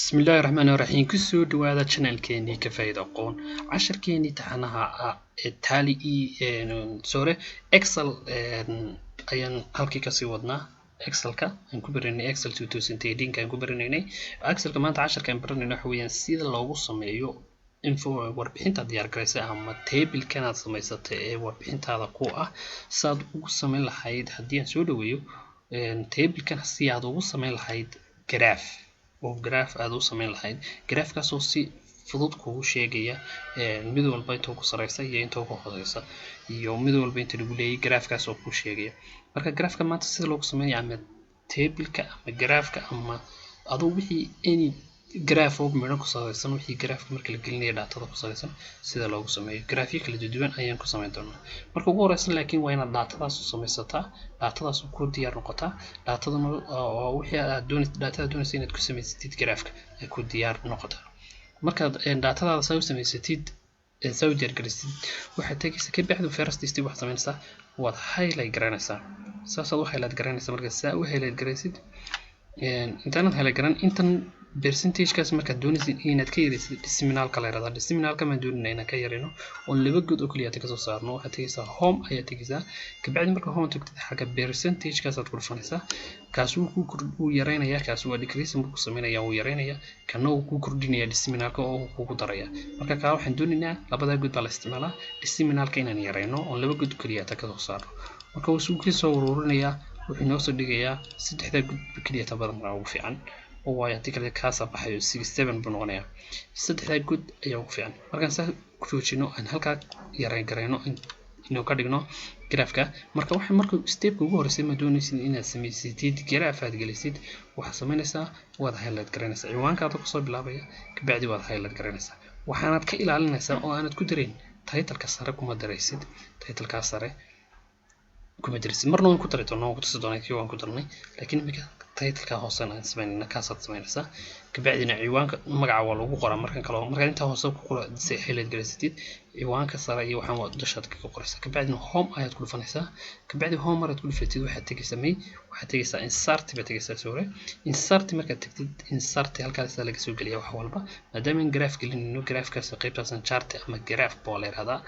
Bismillaahi Raxmaani Raxiim. Kusoo dhawaada channelkeenii Ka Faa'iido Aqoon. Casharkeenii taxanaha ah ee Tally e sorry, Excel ayaan halkii kasii wadnaa. Excelka aan ku baranay, Excel 2018 aan ku baranaynay Excelka. Maanta casharka aan baranayno waxa weeyaan sida loogu sameeyo info warbixinta diyaar garaysay ama table-kan aad samaysatay ee warbixintaada ku ah, saad ugu samayn lahayd. Haddii aan soo dhaweeyo table-kan, si aad ugu samayn lahayd graph oo graph aad u samayn lahayd, graphkaasoo si fudud kugu sheegaya mid walba inta ku sareysa iyo inta ku hooseysa iyo mid walba inta lagu leeyahay, graphkaas oo kuu sheegaya. Marka graphka maanta sida loogu sameynaya ama table-ka ama graphka ama aduu wixii any graph oo midho ku salaysan, wixii graphka marka la gelinayo datada ku salaysan, sida loogu sameeyo graphyo kala duwan ayaan ku samayn doonaa. Marka ugu horeysa laakiin waa inaad datadaas u samaysataa, datadaas ku diyaar noqotaa, datadana oo wixii aad doonaysa, datada doonaysa inaad ku samaysatid graphka ay ku diyaar noqotaa. Markaad datadaada saa u samaysatid, saa u diyaar garisid, waxaad tegaysaa ka bacdi first step. Waxaad samaynaysaa, waad highlight garanaysaa, saasaad u highlight garanaysaa. Marka saa u highlight garaysid, intaanad highlight garan intan percentagekaas, markaad doonaysid inaad ka yaraysid decimalka la yiraahdaa, decimalka maan doonayna inaan ka yarayno oo laba god oo keliya kasoo saarno, waxaad tegaysaa home ayaad tegaysaa. Kabacdi marka home tagtid, xagga percentagekaasaad ku dhufanaysaa. Kaas wuu ku wuu yaraynayaa, kaas waa decreasing buu ku sameynaya, wuu yaraynayaa. Kana wuu ku kordhinaya decimalka oo wuu kugu daraya. Marka kaa waxaan doonaynaa, labadaa god baa la isticmaalaa decimalka inaan yarayno oo laba god keliya kasoo saarno. Marka wuu isugu soo ururinayaa, wuxuu inoo soo dhigayaa saddexdaa god keliya ta badan ugu fiican oo waayo haddii kale kaasaa baxayo, 67 buu noqonayaa. Saddexdaa god ayaa ugu fiican. Markaan saa ku joojino, aan halkaa yarayn garayno, inuu ka dhigno graafka. Marka waxa marka stepka ugu horreysay ma doonaysid inaad samaysatid graph aad gelisid, waxaad samaynaysaa waad highlight garanaysaa ciwaankaada kusoo bilaabaya. Kabacdi waad highlight garanaysaa, waxaanaad ka ilaalinaysaa oo aanad ku darayn titleka sare. Kuma daraysid titleka sare, kuma daraysid. Marna waan ku dari doonaa, waan ku tusi doonaa kii waan ku darnay, laakiin imika titleka hoose aan samaynayna, kaasaad samaynaysaa. Kabacdina ciwaanka magaca waa lagu qoraa. Markan kale markaad intaa hoose ku qora si highlight garaysatid, ciwaanka sare iyo waxaan waa dushaad kaga qoraysaa. Kabacdina home ayaad ku dhufanaysaa. Kabacdi home maraad ku dhufatid, waxaad tegaysaa may waxaad tegaysaa insert baad tegaysaa. Sorry, insert markaad tegtid, insert halkaas laga soo geliya wax walba. Maadaama in graph gelinayno, graphkaas qaybtaasan chart ama graph baa la yiraahdaa,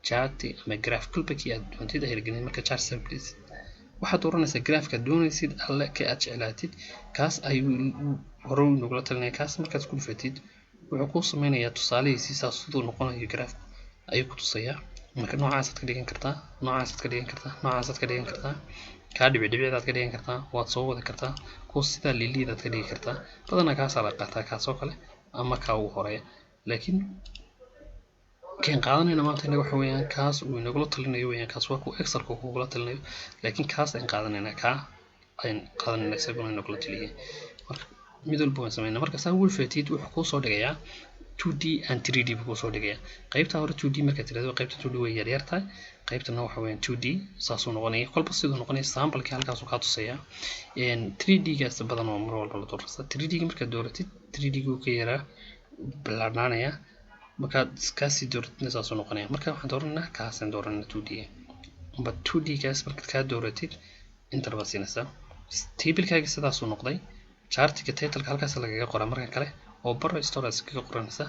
chart ama graph kulba kii aad doontid ayaa gelin. Marka chart samplisid, waxaad dooranaysaa graphka doonaysid, alle ka aad jeclaatid, kaas ayuu hore nagula talinaya. Kaas markaad ku dhufatid, wuxuu kuu sameynayaa tusaalihiisii, saas siduu noqonayo graph ayuu ku tusayaa. Marka noocaasaad ka dhigan kartaa, noocaasaad ka dhigan kartaa, noocaasaad ka dhigan kartaa, kaa dhibic dhibicdaad ka dhigan kartaa, waad soo wadi kartaa, kuwa sidaa liliidaad ka dhigi kartaa. Badanaa kaasaa la qaataa, kaasoo kale ama kaa ugu horeeya. Laakiin keen qaadanayna maanta inaga waxa weeyaan kaas uu inagula talinayo weeyaan. Kaas waa kuwa Excelka kugula talinayo, laakiin kaas ayaan qaadanayna, kaa ayaan qaadanayna, isaguna inagula taliyay. Marka mid walba waan sameynaa. Marka saa ugu fatid, wuxuu kuu soo dhigayaa 2D and 3D buu kuu soo dhigayaa. Qaybta hore 2D markaad tirahdo, qaybta 2D way yaryar tahay, qaybtana waxa weeyaan 2D saasuu noqonaya, kolba siduu noqonaya samplekii halkaasuu kaa tusayaa. 3D gaas badan oo mar walba la doorasa. 3D ga markaad dooratid, 3D gu ka yaraa ballaadhnaanaya. Markaad kaasii dooratidna, saasuu noqonaya. Marka waxaan dooranaa kaasaan dooranaa 2D amba 2D gaas. Markaad kaa dooratid, enter baad siinaysaa. Tablekaaga sidaasuu noqday. Chartiga titleka halkaas lagaga qoraa marka kale oo baro storage kaga qoranaysaa.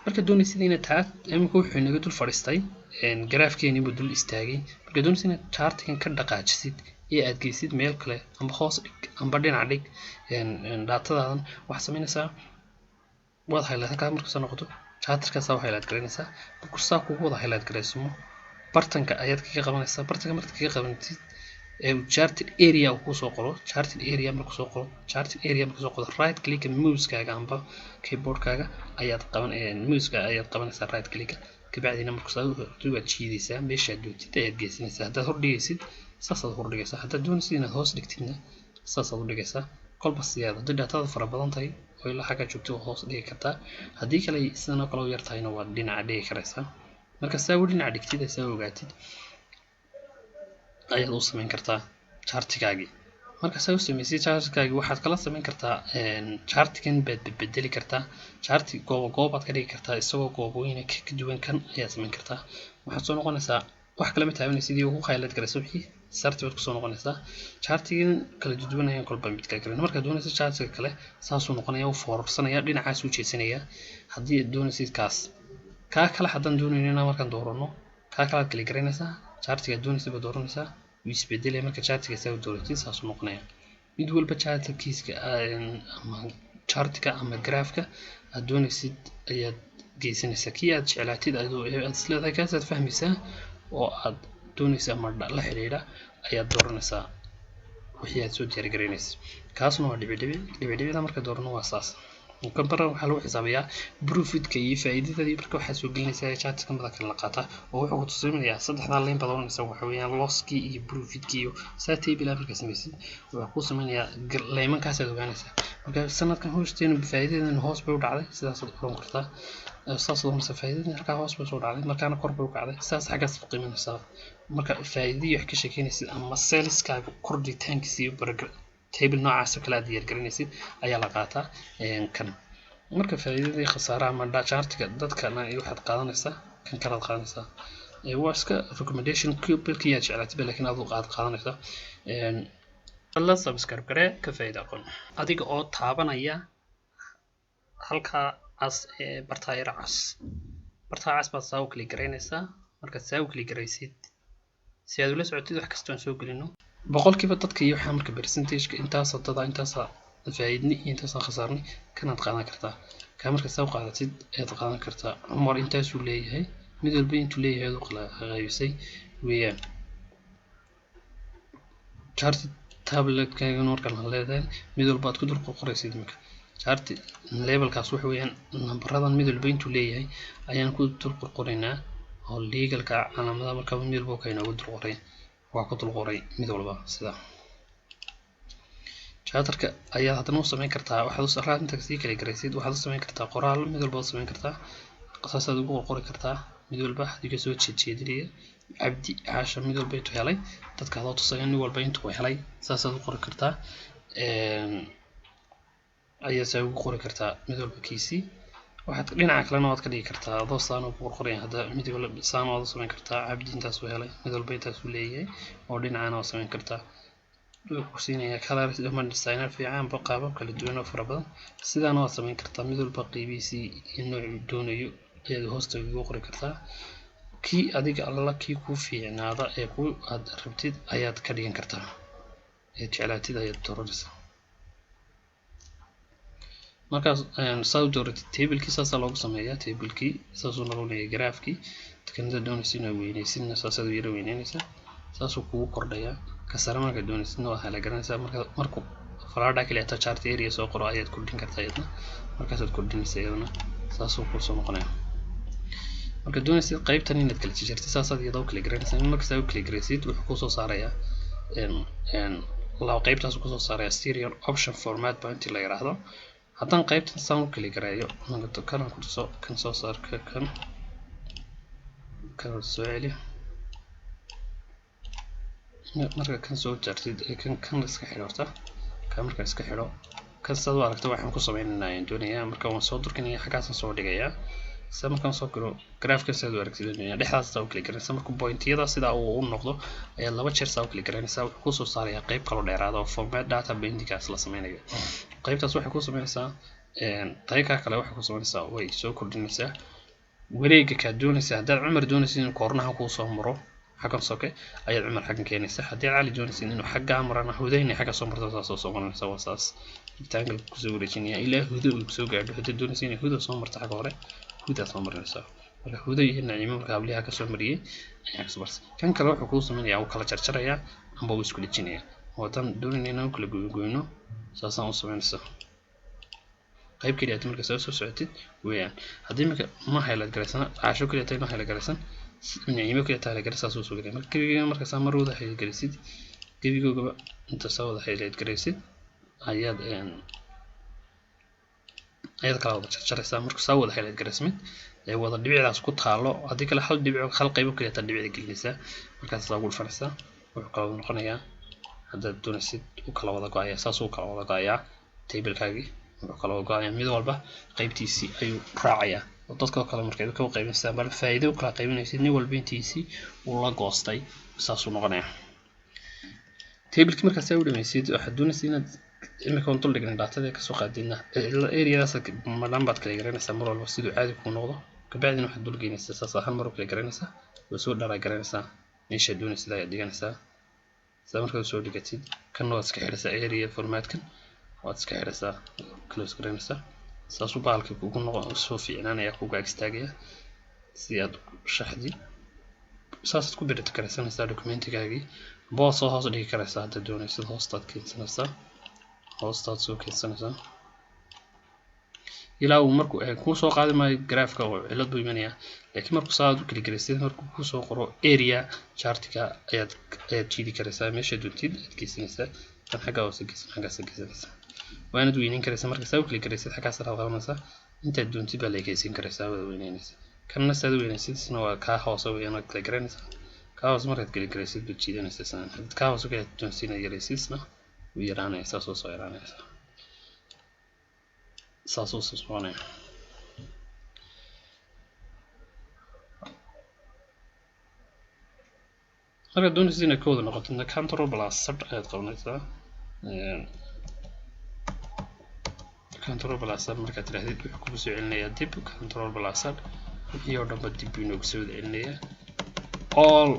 Markaad doonaysid inaad taa, imika wuxuu inaga dul fadhiistay garaafkeeni buu dul istaagay. Markaad doonaysid inaad chartigan ka dhaqaajisid ee aad geysid meel kale, amba hoos dhig amba dhinac dhig datadaadan, waxaad samaynaysaa waad highlight halkaa. Markuu soo noqoto chartkaasaa u highlight garaynaysaa. Markuu saa kugu wada highlight garaysmo, bartanka ayaad kaga qabanaysaa. Bartanka markaad kaga qabanatid ee charted area uu kusoo qoro, charted area markuu soo qoro, charted area markuu soo qoro, right click mouse-kaaga amba keyboard-kaaga ayaad qaban, mouse-ka ayaad qabanaysaa, right click. Kabacdina markuu saa waad jiidaysaa, meeshaad doontid ayaad geysanaysaa. Haddaad hor dhigaysid, saasaad hor dhigaysaa. Haddaad doonaysid inaad hoos dhigtidna, saasaad u dhigaysaa. Kolba siyaad haddii datada fara badan tahay oo ilaa xaggaa joogto, waad hoos dhigi kartaa. Haddii kale sidan oo kale u yar tahayna, waad dhinaca dhigi karaysaa. Marka saa u dhinaca dhigtid ee saa ogaatid ayaad u samayn kartaa chartigaagii. Marka saa u samaysid chartkaagii, waxaad kala samayn kartaa chartigan baad bedbedeli kartaa. Charti goobo goobaad ka dhigi kartaa, isagoo goobooyin ka duwan kan ayaad samayn kartaa. Waxaad soo noqonaysaa, wax kale ma taabanaysid, iyo ku highlight garaysa wixii. Sarti baad kusoo noqonaysaa. Chartigan kala duwan ayaan kolba mid kala garan. Markaad doonaysa chartiga kale, saasuu noqonaya, uu foorarsanaya, dhinacaas u jeesanaya. Haddii aad doonaysid kaas, kaa kale haddaan doonayna, markaan doorano kaa kale aad kala garanaysaa. Chartiga aad doonaysid baad dooranaysaa, wuu isbedelaya. Marka chartiga saa u dooratid, saasuu noqonaya. Mid walba chartkiiska ama chartiga ama graphka aad doonaysid ayaad geysanaysaa. Kii aad jeclaatid, adoo aad isleedahay kaasaad fahmaysaa oo aad doonaysa ama la xidhiidha, ayaad dooranaysaa wixii aad soo diyaar garaynaysa. Kaasna waa dhibic dhibic. Dhibic dhibicda marka doorano, waa saas. Kan bara waxaa lagu xisaabiyaa profitka iyo faa'iidada. Marka waxaad soo gelinaysaa chartka mada kale la qaataa oo wuxuu ku tusinayaa saddexdaa line baad oranaysaa. Waxa weeyaan losskii iyo profitkii iyo saa. Table markaa samaysid, wuxuu kuu sameynayaa laymankaasaad ogaanaysaa. Marka sanadkan hoosteenu faa'iidadan hoos bay u dhacday, sidaasaad oran kartaa. Saas oranaysaa, faa'iidadan halkaa hoos bay soo dhacday, markaana kor bay u kacday. Saas xaggaas u qiiminaysaa. Marka faa'iidadii wax ka sheekeynaysid ama saleskaaga kordhitaankiisa iyo table noocaas oo kale aad diyaar garanaysid ayaa la qaataa kan. Marka faa'iidadii, khasaaraha ama chartiga dadkana iyo waxaad qaadanaysaa kan kalaad qaadanaysaa. Waa iska recommendation, bilkii aad jeclaatay, laakiin adigu aad qaadanaysaa. La subscribe garee Ka Faa'iida Aqoon. Adiga oo taabanaya halkaa cas ee bartaa yara cas, bartaa cas baad saa u click garaynaysaa. Markaad saa u click garaysid, si aad ula socotid wax kastoo aan soo gelino, boqolkiiba dadka iyo waxaa marka percentageka, intaasa dada, intaasa faa'iidni iyo intaasaan khasaarnay, kanaad qaadan kartaa. Kaa marka saa u qaadatid ayaad qaadan kartaa. Cumar intaasuu leeyahay, mid walba intuu leeyahay aad u qaybisay weeyaan. Chart tabletkaagan markaan leedahay, mid walba aad ku dul qorqoraysid. Imika chart labelkaas waxa weeyaan nambaradan mid walba intuu leeyahay ayaan ku dul qorqoraynaa oo legalka calaamadaha. Marka mid walba ka inoogu dul qoray, waa ku dul qoray mid walba. Sida chartka ayaad haddana u samayn kartaa. Waxaad raadinta sii kala garaysid, waxaad u samayn kartaa qoraal. Mid walba u samayn kartaa, saasaad ugu qori kartaa mid walba adiga soo jeedinaya. Cabdi, Caasha, mid walba intuu helay dadka adoo tusaya, nin walba intuu helay saasaad u qori kartaa, ayaa saa ugu qori kartaa mid walba kiisii. Waxaad dhinaca kalena waad ka dhigi kartaa adoo saan ugu qorqoraya. Hadda mid walba saan waad u samayn kartaa. Cabdi intaasuu helay, mid walba intaasuu leeyahay, oo dhinacana waad samayn kartaa. Wuxuu ku siinayaa color ama designer fiican, qaabab kala duwan oo fara badan. Sidaana waad samayn kartaa. Mid walba qiimihiisii iyo noocuu doonayo ayaad hoosta ugu qori kartaa. Kii adiga alla kii kuu fiicnaada ee ku aad rabtid ayaad ka dhigan kartaa, ee jeclaatid ayaad dooranaysaa. Markaas saa u dooratid tablekii, saasaa loogu sameeyaa. Tablekii saasuu noqonaya. Graphkii kanada doonaysa inaad weynaysidna, saasaad u yara weynanaysaa, saasuu kugu kordhayaa. Ka sare markaad doonaysidna waa hala garanaysaa. Marka markuu falaadha kaliya taa chart area soo qoro ayaad kordhin kartaa iyadna. Markaasaad kordhinaysa iyadana, saasuu kusoo noqonaya. Marka doonaysid qaybtan inaad kala jarjartid, saasaad iyada u kala garanaysaa. Marka saa u kala garaysid, wuxuu kusoo saarayaa laba qaybtaas kusoo saaraya, serial option format baa intii la yiraahdo. Haddaan qaybtan saan u kala gareeyo, kanan ku tuso, kan soo saar, kan kan soo celi. Marka kan soo jartid, kan kan iska xidho horta. Kan marka iska xidho, kan sidaad u aragto waxaan ku sameynaynaa ayaan doonayaa. Marka waan soo durkinaya, xaggaasaan soo dhigayaa. Sida markaan soo galo graphka, sidaad u aragtid doonaya, dhexdaas saa u kala garanaysaa. Markuu pointiyada sidaa uu u noqdo ayaad laba jeer saa u kala garanaysaa. Wuxuu kusoo saarayaa qayb kaloo dheeraada oo format data bindingkaas la sameynayo. Qaybtaas waxay ku sameynaysaa qaybka kale, waxay ku sameynaysaa, way soo kordhinaysaa wareega kaad doonaysa. Haddaad Cumar doonaysid inuu koornaha kuu soo maro xaggan soke, ayaad Cumar xaggan keenaysa. Haddii Cali doonaysid inuu xaggaa marana, Huda inay xagga soo marto, saasoo soo maranaysa. Waa saas, rectangle kusoo wareejinaya ilaa Huda uu soo gaadho. Haddaad doonaysa inay Huda soo marto xagga hore, Huda soo marinaysaa. Marka Huda iyo Naciimo marka habliyaha kasoo mariyay ayaa kasoo marsay. Kan kale wuxuu kuu sameynayaa, wuu kala jarjarayaa amba wuu isku dhejinayaa. Oo haddaan doonayna inaan kala goygoyno, saasaan u sameynaysaa. Qayb keliya marka soo socotid weeyaan. Haddii marka ma highlight garaysana, Caasho keliya tahay ma highlight garaysan, Naciimo keliya tahay highlight garaysan, saasuu soo gelaya. Marka gebiga marka saa mar wada highlight garaysid, gebigoogaba inta saa wada highlight garaysid, ayaad kala wada jarjaraysaa. Marka saa wada highlight garaysmid ee wada dhibicdaas ku taalo, haddii kale hal dhibic, hal qaybo keliya taa dhibicda gelinaysaa. Markaas saa ugu dhufanaysaa, wuxuu kala wada noqonayaa, haddaad doonaysid, u kala wada go-ayaa. Saasuu kala wada go-ayaa tablekaagii, wuxuu kala wada go-ayaa, mid walba qaybtiisii ayuu raacayaa. Oo dadka kale markaad ka qaybinaysaa, bal faa'iido u kala qaybinaysid, nin walba intiisii uu la goostay, saasuu noqonayaa. Tablekii markaas u dhamaysid, waxaad doonaysa inaad imika on dul dhignay datada kasoo qaadidna areadaas madhan baad kala garanaysaa mar walba siduu caadi kuu noqdo. Kabacdina waxaad dul geynaysaa saas hal mar u kala garanaysaa, waa soo dhara garanaysaa, meeshaad doonaysid ayaad dhiganaysaa. Saa markaad soo dhigatid, kanna waad iska xidhaysaa, area formatkan waad iska xidhaysaa, close garanaysaa. Saasuu bahalka kugu noqon, soo fiicnaanaya, kugu ag istaagaya si aad shaxdii. Saasaad ku print garaysanaysaa documentigaagii. Bood soo hoos dhigi karaysaa haddaad doonaysid, hoostaad keensanaysaa, hoostaad soo keensanaysaa ilaa uu markuu kuu soo qaadi maayo graafka oo cillad buu imanayaa. Laakiin markuu saa aad u kala garaysid, markuu kusoo qoro area chartiga, ayaad jiidi karaysaa meesha doontid aad geysanaysaa. Tan xagga hoose geysan, xaggaas geysanaysaa, waanad weyneyn karaysaa. Marka saa u kala garaysid, xaggaas aad qabanaysaa, intaad doontid baa la ekeysiin karaysaa, waad weyneynaysaa. Kanna saad u weynaysid, isna waa kaa hoose weeyaan, waad kala garanaysaa. Kaa hoose markaad kala garaysid baad jiidanaysaa isna. Hadii kaa hoose kala doonaysid inaad yaraysid, isna wuu yaraanaya, saasoo soo yaraanaysaa, saasuu soo soconaya. Markaad doonaysid inaad ka wada noqotidna, control plus Z ayaad qabanaysaa. Control plus Z markaad tirahdid, wuxuu kugu soo celinayaa dib. Control plus Z, wixii oo dhanba dib buu inoogu soo wada celinayaa. All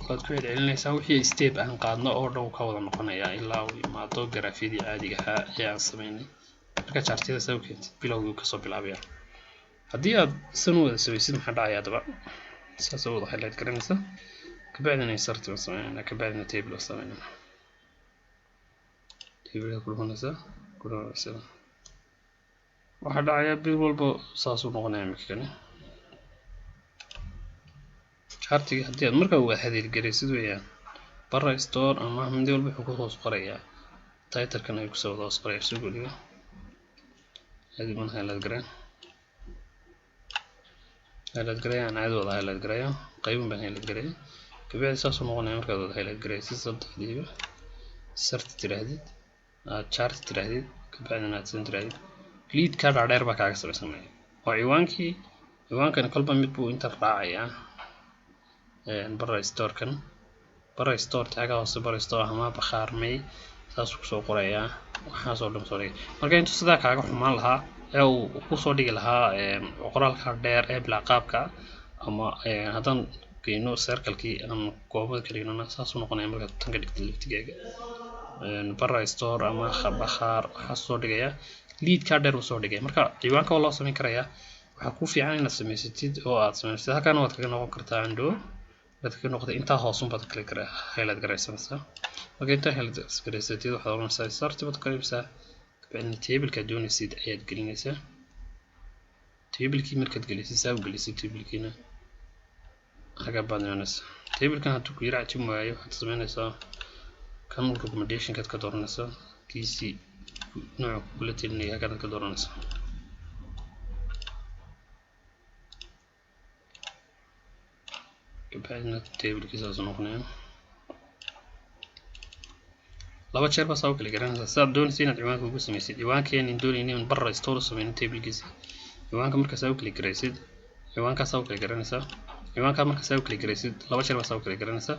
waad ku celcelinaysaa, wixii step aan qaadno oo dhan ka wada noqonayaa ilaa uu imaado garaafyadii caadiga ahaa ee aan samaynay. Marka chartyada saa u keentid, bilowgii kasoo bilaabaya. Haddii aad san u wada samaysid, maxaa dhacaya haddaba? Saas u wada highlight garanaysa, kabacdina insert baan sameynayna, kabacdina table baan sameynayna. Table ku dhufanaysaa, ku dhufanaysaa, waxaa dhacaya bil walba saasuu noqonaya. Imika kani chartiga haddii aad markaa wada xiriirgaraysid weeyaan, bara store ama mid walba wuxuu ku hoos qorayaa titlekan ayuu kusoo wada hoos qoraya. Soo geliyo caadi baan highlight gareyn, highlight gareeya, aan caadi wada highlight gareeyo, qaybun baan highlight gareeyay. Kabacdi saasuu noqonaya. Markaad wada highlight garaysid saddexdiiba, insert tiraahdid, aad chart tiraahdid, kabacdina aad san tiraahdid, lead ka dhaadheer baa kaaga samaysanaya oo ciwaankii. Ciwaankani kolba mid buu inta raacayaa. Bara storekan, bara store taga hoose, bara store ama bakhaarmay, saasuu kusoo qorayaa, waxaasoo dhan soo dhigay. Marka intuu sidaa kaaga xumaan lahaa ee uu kusoo dhigi lahaa qoraalka dheer ee bilaa qaabka, ama haddaan geyno circle-kii aan goobada ka dhignana, saasuu noqonaya. Markaad tan ka dhigtid laftigaaga bara store ama bakhaar, waxaas soo dhigaya, leadkaa dheer uu soo dhigaya. Marka ciwaanka waa loo samayn karayaa. Waxaa kuu fiican inaad samaysatid oo aad samaysatid. Halkaana waad kaga noqon kartaa undo, waad kaga noqotay. Intaa hoosun baad kala gara highlight garaysanaysaa. Marka intaa highlight garaysatid, waxaad oranaysaa insert baad ka dhigaysaa, kabacdina tablekaad doonaysid ayaad gelinaysaa. Tablekii markaad gelisid, saa u gelisid tablekiina, xagga baad imanaysaa. Tablekan hadduu ku yara cajib waayo, waxaad samaynaysaa kan recommendationkaad ka dooranaysaa, kiisii nooca kugula talinaya halkaad ka dooranaysaa. Kabacdina tablekii saasuu noqonaya. Laba jeer baa saa u kala garanaysaa sidaad doonaysa inaad ciwaanka ugu samaysid. Ciwaankeen doonayna in barra store u sameyno tablekiisa. Ciwaanka markaa saa u kala garaysid, ciwaankaasaa u kala garanaysaa. Ciwaankaa markaa saa u kala garaysid, laba jeer baa saa u kala garanaysaa,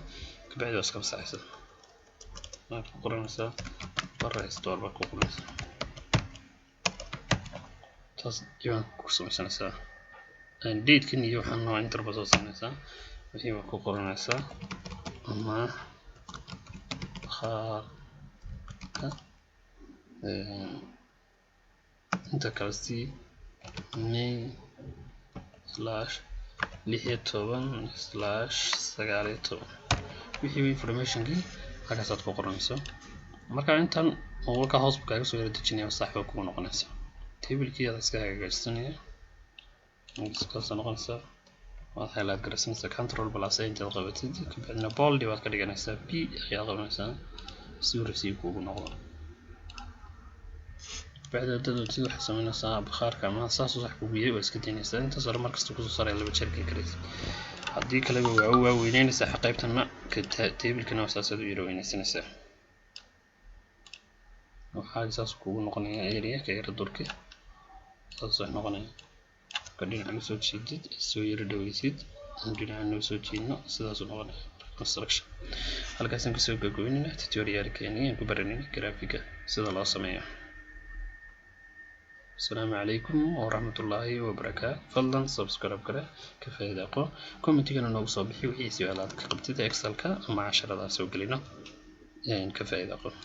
kabacdi waa iska masaxaysaa. Waad ku qoranaysaa barra store baad ku qoranaysaa, taas ciwaanka ku samaysanaysaa. Datekan iyo waxaan nooc enter baa soo sameynaysaa, wixii baa ku qoranaysaa ama bakhaarka inta kale si May /16/19, wixii informationkii halkaasaad ku qoranayso. Marka intan walka hoos buu kaaga soo yara dejinaya, sax baa kugu noqonaysa. Tablekii aad iska hagaajsanaya, iskaasoo noqonaysaa, waad highlight garaysanaysaa, control plus A intaad qabatid, kabacdina bold baad ka dhiganaysaa, B ayaad qabanaysaa si uu rasiib kuugu noqdo. Kabacdi haddaad doontid, waxaad samaynaysaa bakhaarka ama saasuu sax kugu yahay, waa iska daynaysaa. Intaas hore markasta kusoo saaraya, laba jeer kala garaysa. Haddii kaleba waa weyneynaynaysaa qaybtana, tablekana waa saasaad u yara weyneysanaysaa. Waxaa saas kugu noqonaya area ka yara durki, saas wax noqonaya. Marka dhinacan usoo jeedid, soo yara dhaweysid, dhinacan noo soo jeedno, sidaasuu noqonaya. Construction. Halkaasaan kusoo gogoynayna tutorialkeeni aan ku baranayna graphiga sida loo sameeyo. Asalaamu calaykum waraxmatullaahi wabarakaatu. Fadlan subscribe gare Ka Faa'iida Aqoon, commentigana noogu soo bixi wixii su-aalaad ka qabtid Excelka ama casharadaas soo gelino Ka Faa'iida Aqoon.